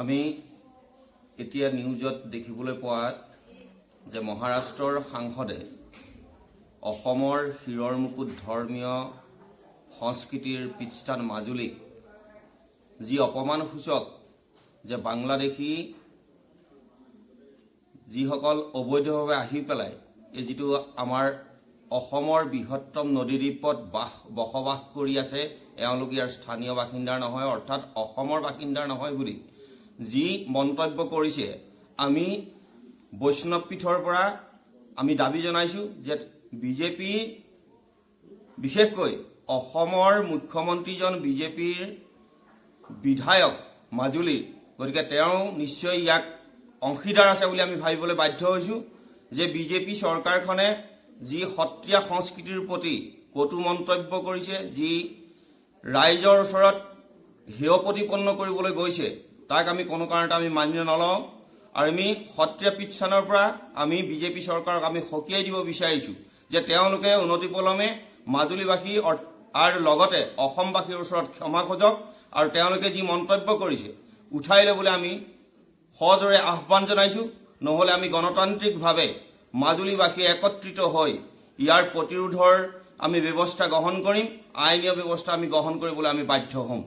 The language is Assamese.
আমি এতিয়া নিউজত দেখিবলৈ পোৱাত যে মহাৰাষ্ট্ৰৰ সাংসদে অসমৰ শিৰৰ মুকুট, ধৰ্মীয় সংস্কৃতিৰ পীঠস্থান মাজুলীক যি অপমানসূচক যে বাংলাদেশী যিসকল অবৈধভাৱে আহি পেলাই এই যিটো আমাৰ অসমৰ বৃহত্তম নদীদ্বীপত বসবাস কৰি আছে, এওঁলোক ইয়াৰ স্থানীয় বাসিন্দাৰ নহয়, অৰ্থাৎ অসমৰ বাসিন্দাৰ নহয় বুলি যি মন্তব্য কৰিছে, আমি বৈষ্ণৱ পীঠৰ পৰা আমি দাবী জনাইছোঁ যে বিজেপিৰ, বিশেষকৈ অসমৰ মুখ্যমন্ত্ৰীজন বিজেপিৰ বিধায়ক মাজুলীৰ, গতিকে তেওঁ নিশ্চয় ইয়াক অংশীদাৰ আছে বুলি আমি ভাবিবলৈ বাধ্য হৈছোঁ যে বিজেপি চৰকাৰখনে যি সত্ৰীয়া সংস্কৃতিৰ প্ৰতি কটু মন্তব্য কৰিছে, যি ৰাইজৰ ওচৰত হেয় প্ৰতিপন্ন কৰিবলৈ গৈছে, তাক আমি কোনো কাৰণতে আমি মানি নলওঁ। আৰু আমি সত্ৰীয়া পীঠস্থানৰ পৰা আমি বিজেপি চৰকাৰক আমি সকীয়াই দিব বিচাৰিছোঁ যে তেওঁলোকে অনতিপলমে মাজুলীবাসী আৰু লগতে অসমবাসীৰ ওচৰত ক্ষমা খোজক আৰু তেওঁলোকে যি মন্তব্য কৰিছে উঠাই ল'বলৈ আমি সজোৰে আহ্বান জনাইছোঁ। নহ'লে আমি গণতান্ত্ৰিকভাৱে মাজুলীবাসীয়ে একত্ৰিত হৈ ইয়াৰ প্ৰতিৰোধৰ আমি ব্যৱস্থা গ্ৰহণ কৰিম। আইনীয় ব্যৱস্থা আমি গ্ৰহণ কৰিবলৈ আমি বাধ্য হ'ম।